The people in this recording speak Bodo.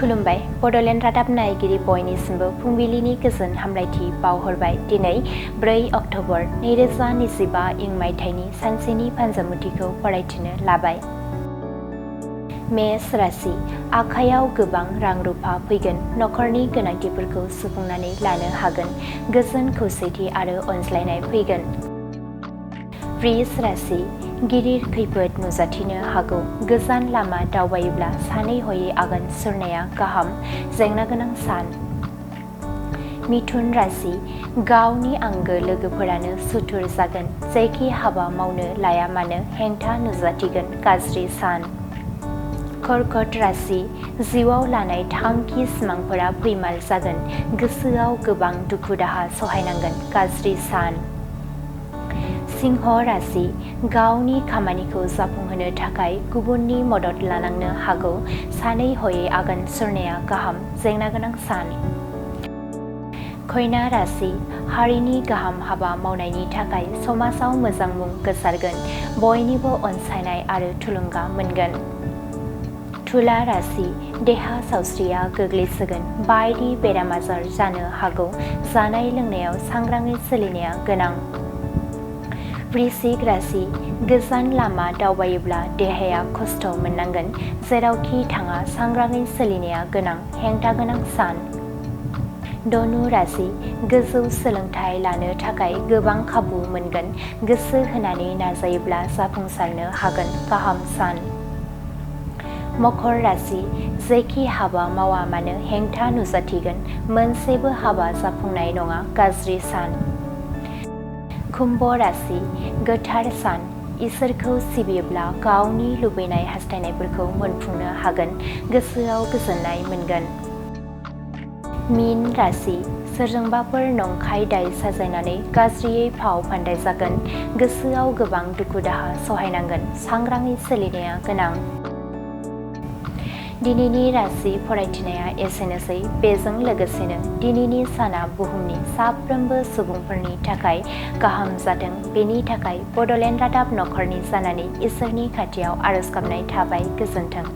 खुलुमबाय बड'लेण्ड रादाब नायगिरि बयनिसिमबो फुंबिलिनि गोजोन हामलायथि बावहरबाय। दिनै 4 अक्ट'बर 2025 इं मायथाइनि सानसेनि फानजामुथिखौ फरायथिनो लाबाय। मेष राशि आखायाव गोबां रां रुफा फैगोन, नखरनि गोनांथिफोरखौ सुफुंनानै लानो हागोन, गोजोन खौसेथि आरो अनज्लायनाय फैगोन। वृष राशि गिदिर खैफोद नुजाथिनो हागौ, गोजान लामा दावबायोब्ला सानै हयै आगान सुरनाया गाहाम, जेंना गोनां सान। मिथुन राशि गावनि आंगो लोगोफोरानो सुथुर जागोन, जेखि हाबा मावनो लाया मानो हेंथा नुजाथिगोन, गाज्रि सान। कर्कट राशि जिउआव लानाय थांखि सिमांफोरा फैमाल जागोन, गोसोआव गोबां दुखु दाहा सहायनांगोन, गाज्रि सान। सिंह राशि गावनि खामानिखौ जाफुंहोनो थाखाय गुबुननि मदद लानांनो हागौ, सानै हयै आगान सुरनाया गाहाम, जेंना गोनां सान। कन्या राशि हारिनि गाहाम हाबा मावनायनि थाखाय समाजाव मोजां मुं गोसारगोन, बयनिबो अनसायनाय आरो थुलुंगा मोनगोन। तुला राशि देहा सावस्रिया गोग्लैसोगोन, बायदि बेराम आजार जानो हागौ, जानाय लोंनायाव सांग्राङै सोलिनाया गोनां। वृश्चिक राशि गोजान लामा दावबायोब्ला देहाया खस्थ' मोननांगोन, जेरावखि थाङा सांग्राङै सोलिनाया गोनां, हेंथा गोनां सान। धनु राशि गोजौ सोलोंथाइ लानो थाखाय गोबां खाबु मोनगोन, गोसो होनानै नाजायोब्ला जाफुंसारनो हागोन, गाहाम सान। मकर राशि जेखि हाबा मावा मानो हेंथा नुजाथिगोन, मोनसेबो हाबा जाफुंनाय नङा, गाज्रि सान। कुम्भ राशि गोथार सान, इसोरखौ सिबियोब्ला गावनि लुबैनाय हास्थायनायफोरखौ मोनफुंनो हागोन, गोसोआव गोजोननाय मोनगोन। मीन राशि सोरजोंबाफोर नंखाय दाय साजायनानै गाज्रियै फाव फान्दायजागोन, गोसोआव गोबां दुखु दाहा सहायनांगोन, सांग्राङै सोलिनाया गोनां। दिनैनि राशि फरायथिनाया एसेनोसै। बेजों लोगोसेनो दिनैनि साना बुहुमनि साफ्रोमबो सुबुंफोरनि थाखाय गाहाम जाथों, बेनि थाखाय बड'लेण्ड रादाब नखरनि जानानै इसोरनि खाथियाव आरज गाबनाय थाबाय। गोजोन्थों।